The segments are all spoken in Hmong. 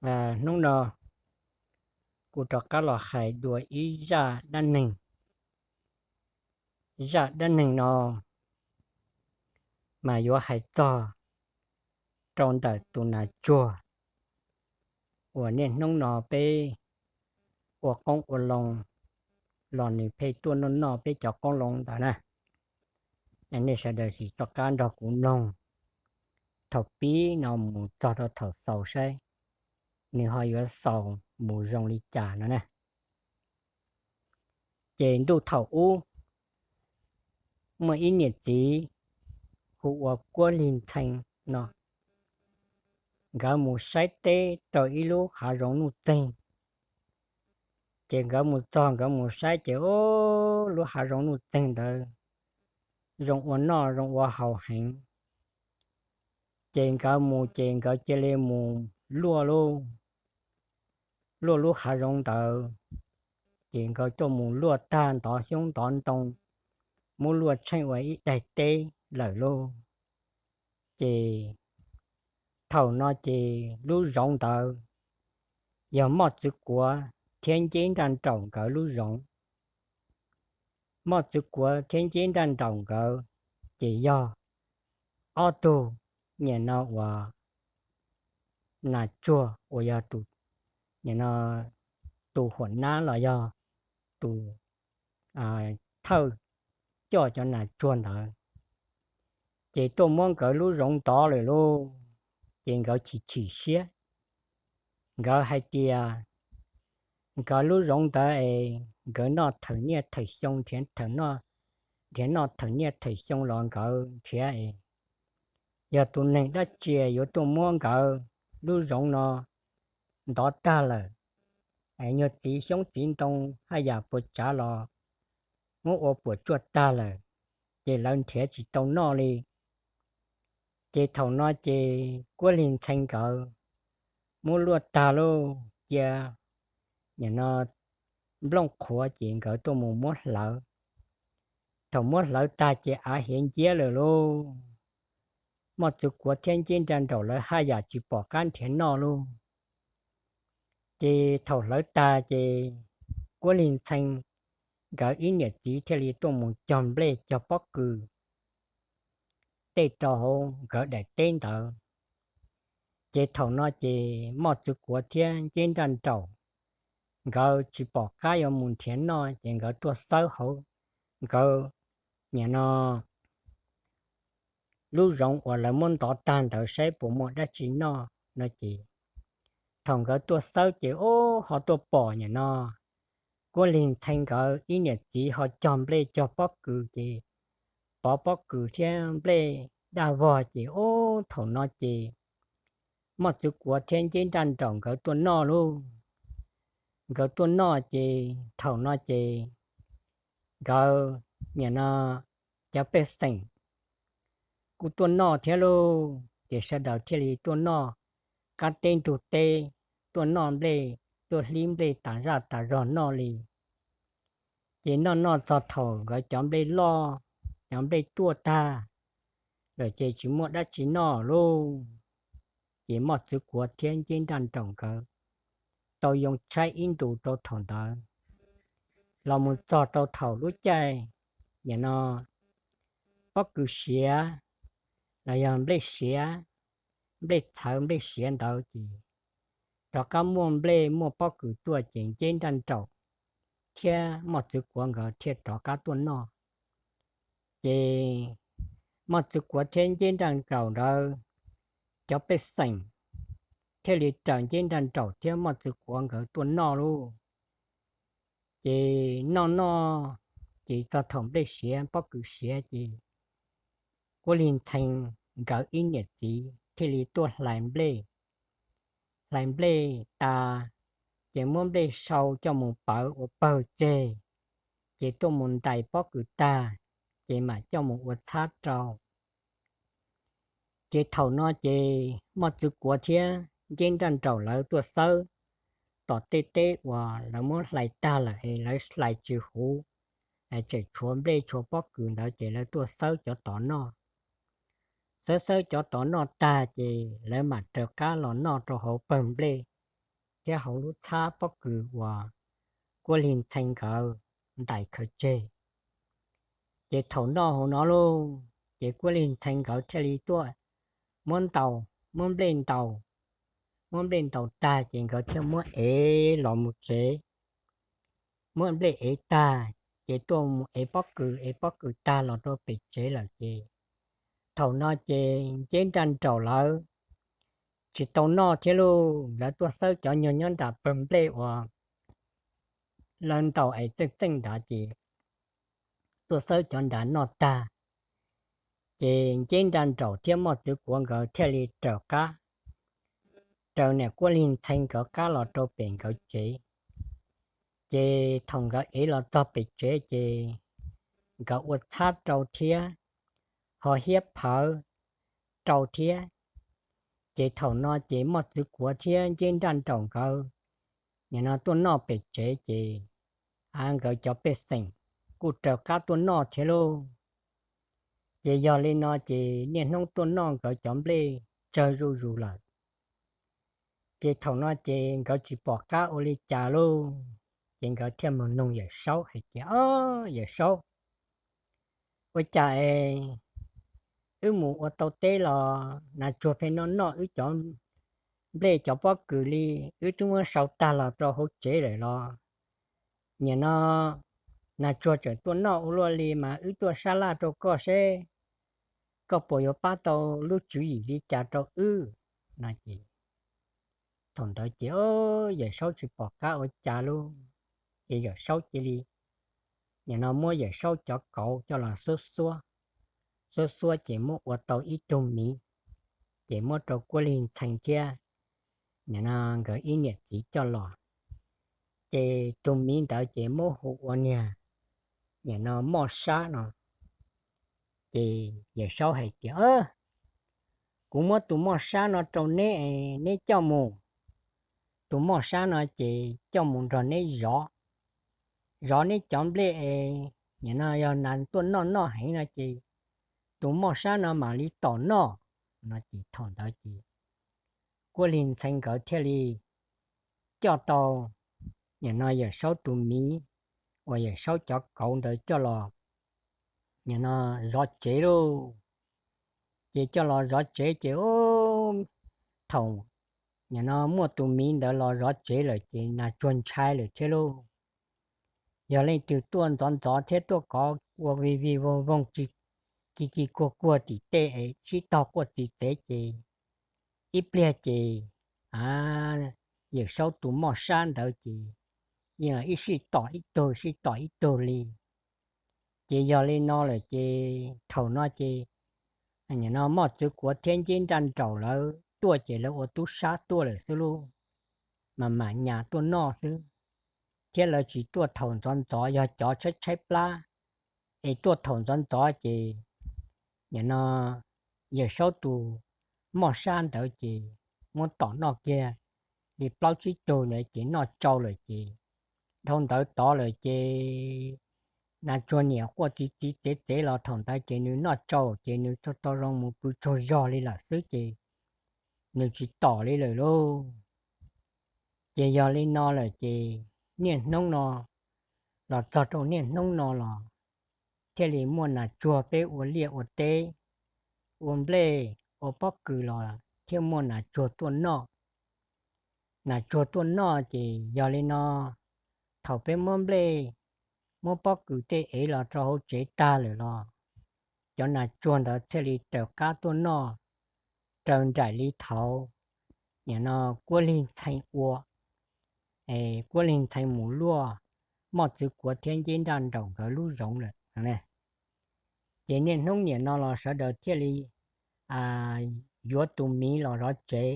Hnub no kuv rov qab los hais dua ib zaj dab neeg. Zaj dab neeg no mas yuav hais txog rau ntawm tus nas tsuag uas niaj hnub no peb ua qoob ua loo los nws pheej tuaj noj noj peb cov qoob loo ntawd na. Nej sawv daws sim txoj qab nrog kuv mloog thaum pib no mus txog rau thaum xaus saib nws ho yuav xaus mus zoo li cas no na. Ces ntuj thaum ub muaj ib niam txiv hu ua Kuab Lig Ntxhee no, nkawd mus saib teb rau ib lub hav zoov nuj txeeg. Ces nkawd mus txog nkawd mus saib ces, o, lub hav zoov nuj txeeg ntawd zoo ua noj zoo ua haus heev. Ces nkawd mus ces nkawd cia li mus luaj lub, luaj lub hav zoov ntawd. Ces nkawd tuaj mus luaj tag ntov xyoob ntov ntoo, muab luaj tsheej ua ib daim teb lawm lauj. Ces thaum no ces lub zoov ntawd yog Moj Txwv Kuav thiab Nceb Nraj Nraum nkawd lub zoov. Moj Txwv Kuav thiab Nceb Nraj Nraum nkawd ces yog ob tug, nim no uas nas tsuag uas yog tus, nim no tus huam nab los yog tus thawj coj cov nas tsuag ntawd, ces tuaj muab nkawd lub zoov ntov lawm lauj. Ces nkawd chim chim siab, nkawd hais tias nkawd lub zoov ntawd es nkawd noj thawm niaj thawm xyoo nrhiav, nrhiav noj thawm niaj thawm xyoo los nkawd nrhiav es yog tus neeg dab tsi yuav tuaj muab nkawd lub zoov no ntov tag lawm, es nyuag txiv xyoob txiv ntoo haj yam puas tsav los muab ua puas tsuaj tag lawm, ces lawv nrhiav tsis tau noj li. Ces thaum no ces Kuab Lig Ntxhee nkawd muab luaj tag lauj, cia nim no nplooj qhuav ces nkawd tuaj mus muab hlawv. Thaum muab hlawv tag ces av hiav nciab lawm lauj. Moj Txwv Kuav thiab Nceb Nraj Nraum lawv haj yam tsis pom qab nrhiav noj lauj. Ces thaum hlawv tag ces Kuab Lig Ntxhee nkawd ib niam txiv thiaj li tuaj mus cog nplej cog pob kws tej rau hauv nkawd daim teb ntawd. Ces thaum no ces Moj Txwv Kuav thiab Nceb Nraj Nraum nkawd tsis pom qab yuav mus nrhiav noj ces nkawd tuaj xawb hauv nkawd, nim no lub zoov uas lawv muab ntov tag ntawd saib puas muaj dab tsi noj no ces thaum nkawd tuaj xawb ces, o, ho tuaj pom nim no Kuab Lig Ntxhee nkawd ib niam txiv ho cog nplej cog pob kws ces pov pob kws thiab nplej daj vog ces, o, thaum no ces Moj Txwv Kuav thiab Nceb Nraj Nraum nkawd tuaj noj lauj. Nkawd tuaj noj ces thaum no ces nkawd, nim no cov pej xeem kuj tuaj noj thiab lauj. Ces sawv daws thiaj li tuaj noj qab teb ntug teb, tuaj noj nplej, tuaj hlib nplej tas zaj tas zog noj li. Ces noj noj txog thaum nkawd cov nplej loj, cov nplej tuaj tag lawm ces tsis muaj dab tsi noj lauj. Ces Moj Txwv Kuav thiab Nceb Nraj Nraum nkawd tau yoo tshaib ib ntus rau thaum ntawd los mus txog rau thaum lub caij, nim no pob kws siav los yog nplej siav, nplej txhawv nplej siav ntawd ces rov qab muaj nplej muaj pob kws tuaj ces Nceb Nraj Nraum thiab Moj Txwv Kuav nkawd thiaj rov qab tuaj noj. Ces Moj Txwv Kuav thiab Nceb Nraj Nraum ntawd cov pej xeem thiaj li raws Nceb Nraj Nraum thiab Moj Txwv Kuav nkawd tuaj noj lauj. Ces noj noj ces txog thaum nplej siav pob kws siav ces Kuab Lig Ntxhee nkawd ib niam txiv thiaj li tuaj hlais nplej. Hlais nplej tas ces muab nplej sau coj mus pawv ua pawg tseg, ces tuaj mus ntais pob kws tag ces mam coj mus ua txhab rau. Ces thaum no ces Moj Txwv Kuav thiab Nceb Nraj Nraum lawv tuaj xawb tom tej teb uas lawv muab hlais tag lawm es lawv hlais tsis huv, tseem tshuav nplej tshuav pob kws ntawd ces lawv tuaj xawb cov tod noj. Xawb xawb cov tod noj tag ces lawv mam raws qab los noj rau hauv pawg nplej. thiab hauv lub txhab pob kws uas Kuab Lig Ntxhee nkawd ntais khaws tseg. Ces thaum noj hauv no lauj, ces Kuab Lig Ntxhee nkawd thiaj li tuaj muab ntaus, muab nplej ntaus, muab nplej ntaus tag ces nkawd thiaj muab ev los mus tsev. Muab nplej ev tag, ces tuaj mus ev pob kws, ev pob kws tag los rau pem tsev lawm ces thaum no ces nceb nraj nraum lawv tsis tau noj thiab lauj, lawv tuaj xawb cov nyuag nyob nram pawg nplej uas lawv ntaus es txeej txeej nrad ces tuaj xawb cov nrad noj tag, ces nceb nraj nraum thiab Moj Txwv Kuav nkawd thiaj li raws qab, raws niam Kuab Lig Ntxhee nkawd qab los rau pem nkawd tsev. Ces thaum nkawd ev los txog pem tsev ces nkawd ua txhab rau thiab, ho hiab phawv rau thiab. Ces thaum no ces Moj Txwv Kuav thiab nceb nraj nraum nkawd nim no tuaj noj pem tsev ces a nkawd cov pej xeem kuj raws qab tuaj noj thiab lauj. Ces yog li no ces niaj hnub tuaj noj nkawd cov nplej tsawg zuj zus lawm. Ces thaum no ces nkawd tsis pom qab ua li cas lauj, ces nkawd thiaj mus noog Yawm Saub hais tias, O, Yawm Saub, ua cas es wb mus ua tau teb los nas tsuag pheej noj noj wb cov nplej cov pob kws li, wb twb muab sau tag los rau hauv tsev lawm los nim no nas tsuag tseem tuaj noj ua luaj li mas wb tuaj sab laj rau koj seb koj puas yuav pab tau lub tswv yim li cas rau wb no ces thaum ntawd ces Yawm Saub tsis pom qab ua cas lauj, ces Yawm Saub cia li nim no muab Yawm Saub cov kauv coj los xuab xuab, xuab xuab ces muab ua tau ib tug miv, ces muab rau Kuab Lig Ntxhee thiab nim no nkawd ib niam txiv coj los. Ces tus miv ntawd ces muab hu ua niag nim no moj sab no. Ces Yawm Saub hais tias, Kuv muab tus moj sab no rau neb, neb coj mus. Tus moj sab no ces coj mus nrog neb zov, zov neb cov nplej es nim no yog nas tuaj noj noj heev no ces tus moj sab no mam li tom noj no ces thaum ntawd ces Kuab Lig Ntxhee nkawd thiaj li coj tau nim no Yawm Saub tus miv uas Yawm Saub cov kauv ntawd coj los nim no zov tsev lauj. Ces coj los zov tsev ces thaum nim no muaj tus miv ntawd los zov tsev lawm ces nas tsuag ntshai lawm thiab lauj. Yog leej twg tuaj ntxov ntxov thiab tuaj kov ua vij vij voog voog tsis ki ki kuag kuag tim tej es sib tog quaj txi txev ces ib pliag ces a Yawm Saub tus moj sab ntawd ces yeej ib sij tom ib tug sij tom ib tug li. Ces yog li no lawm ces thaum no ces nim no Moj Txwv Kuav thiab Nceb Nraj Nraum lawv tuaj ces lawv ua tub sab tuaj lawm xwb lauj, mas mam nyas tuaj noj xwb, thiab lawv tsis tuaj thaum ntxov ntxov, yog cov tshaib tshaib plab es tuaj thaum ntxov ntxov ces nim no Yawm Saub tus moj sab ntawd ces muab tom noj kiag li plaub tsib tug ntawd ces noj tsau lawm ces dhau ntawd tod lawm ces nas tsuag niam quaj txi txi txev txev los thaum ntawd ces nws noj tsau ces nws tau zoo mus pw tsaug zog li lawm xwb ces nws tsis tom li lawm lauj. Ces yog li no lawm ces niaj hnub no los txog rau niaj hnub no los thiaj li muaj nas tsuag peb ua liaj ua teb, ua nplej, ua pob kws los thiaj muaj nas tsuag tuaj noj. Nas tsuag tuaj noj ces yog li no, thaum peb muab nplej, muab pob kws tej ev los rau hauv tsev tag lawm los cov nas tsuag ntawd thiaj li raws qab tuaj noj, raws nraim li thaud nim no Kuab Lig Ntxhee ua, Kuab Lig Ntxhee mus luaj Moj Txwv Kuav thiab Nceb Nraj Nraum nkawd lub zoov lawm. Ces niaj hnub nim no los sawv daws thiaj li yuav tus miv los zov tsev,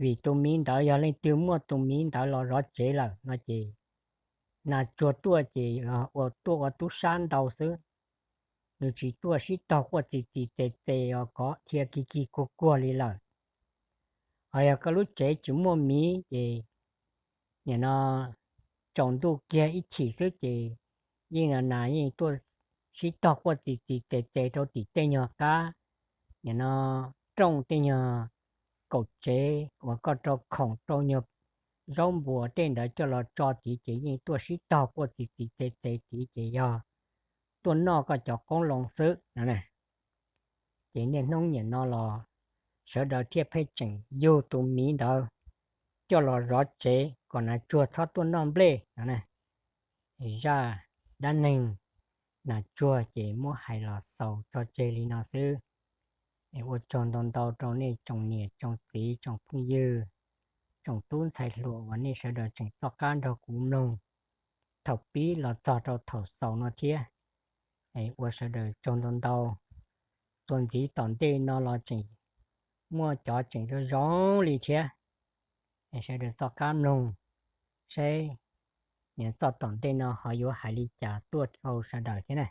vim tus miv ntawd yog leej twg muaj tus miv ntawd los zov tsev lawm no ces nas tsuag tuaj ces tuaj ua tub sab ntau xwb, nws tsis tuaj sib tog quaj txi txi txev txev os kov dhia ki ki kuag kuag li lawm. Ho yog koj lub tsev tsis muaj miv ces nim no tsaus ntuj kiag ib chim xwb ces yeej nas yeej tuaj sib tog quaj txi txi txev txev rau tim tej nyuag qab, nim no rooj tej nyuag kaum tsev uas koj rau khoom rau nyuag zaub npua tej ntawd coj los tso tid ces yeej tuaj sib tog quaj txiv txiv txiv txiv tid ces yog tuaj noj koj cov qoob loo xwb no. Ces niaj hnub nim no los sawv daws thiaj pheej tseem yug tus miv ntawd coj los zov tsev kom nas tsuag txhob tuaj noj nplej no. Zaj dab neeg nas tsuag ces muab hais los xaus tso tseg li no xwb. Ua tsaug ntau ntau rau nej tsoom niam tsoom txiv tsoom phooj ywg, tsoom tub ntxhais hluas uas nej sawv daws tseem txoj qab nrog kuv mloog thaum pib los txog rau thaum xaus no thiab. Ua sawv daws tsaug ntau ntau. Txuas ntxiv tom ntej no los tseem muaj cov tseem zoo zoo li thiab. Sawv daws txoj qab mloog saib niam txoj tom ntej no ho yuav hais li cas tuaj rau sawv daws thiab na.